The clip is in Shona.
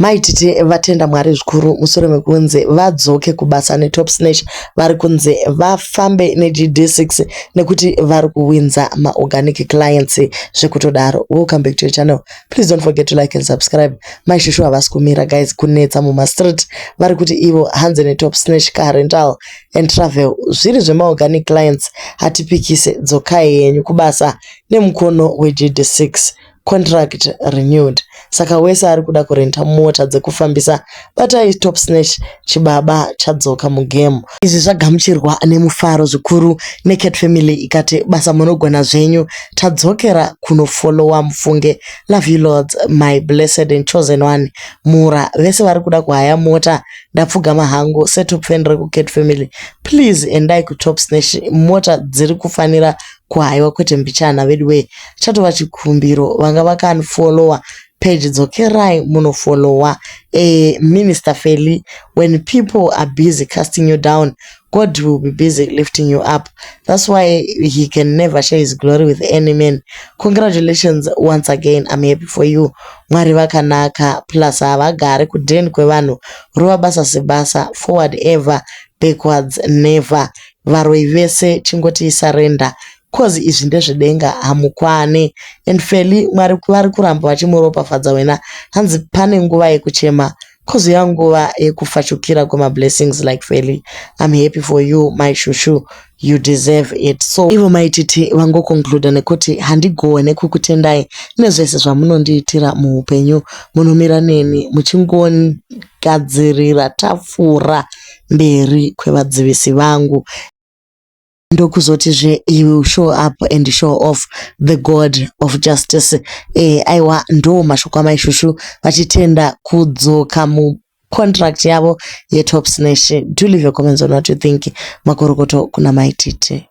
Mai Titi vatenda Mwari zvikuru mushure mekunzi vadzoke kubasa neTop Snatch. Vari kunzi vafambe neGD6 nekuti vari kuwinza maorganic clients zvekutodaro. Welcome back to your channel. Please don't forget to like and subscribe. Mai Shushu havasi kumira guys kunetsa mumastreet. Vari kuti ivo hanzi neTop Snatch car rental and travel zviri zvemaorganic clients hatipikise dzokai henyu kubasa nemukono weGD6 contract renewed saka wese ari kuda kurenta mota dzekufambisa batai Top Snatch chibaba chadzoka mugame. Izvi zvagamuchirwa nemufaro zvikuru neCat Family ikati basa munogona zvenyu tadzokera kunofolowa mufunge love you lords my blessed and chosen one mura vese vari kuda kuhaya mota ndapfugama hangu setop fan rekuCat Family please endai kuTop Snatch mota dziri kufanira kuhayiwa kwete mbichana veduwe chatova chikumbiro vanga vakanifolowa page dzokerai munofolowa Minister Feli when people are busy casting you down God will be busy lifting you up. That's why he can never share his glory with any man. Congratulations once again. I'm happy for you. Mwari vakanaka plus havagari kudheni kwevanhu rova basa sebasa forward ever backwards never. Varoi vese chingoti surrender cause izvi ndezvedenga hamukwane and Feli Mwari vari kuramba vachimuropafadza wena hanzi pane nguva yekuchema kozouya nguva yekufashukira kwemablessings like Feli. I'm happy for you my shushu you deserve it so ivo maititi vangoconcluda nekuti handigone kukutendai nezvese zvamunondiitira muupenyu munomira neni muchingogadzirira tafura mberi kwevadzivisi vangu ndokuzotizve he will show up and show off the god of justice aiwa ndo mashoko amaishushu vachitenda kudzoka mucontract yavo yeTop Snatch. Do leave your comments on what you think. Makorokoto kuna maititi.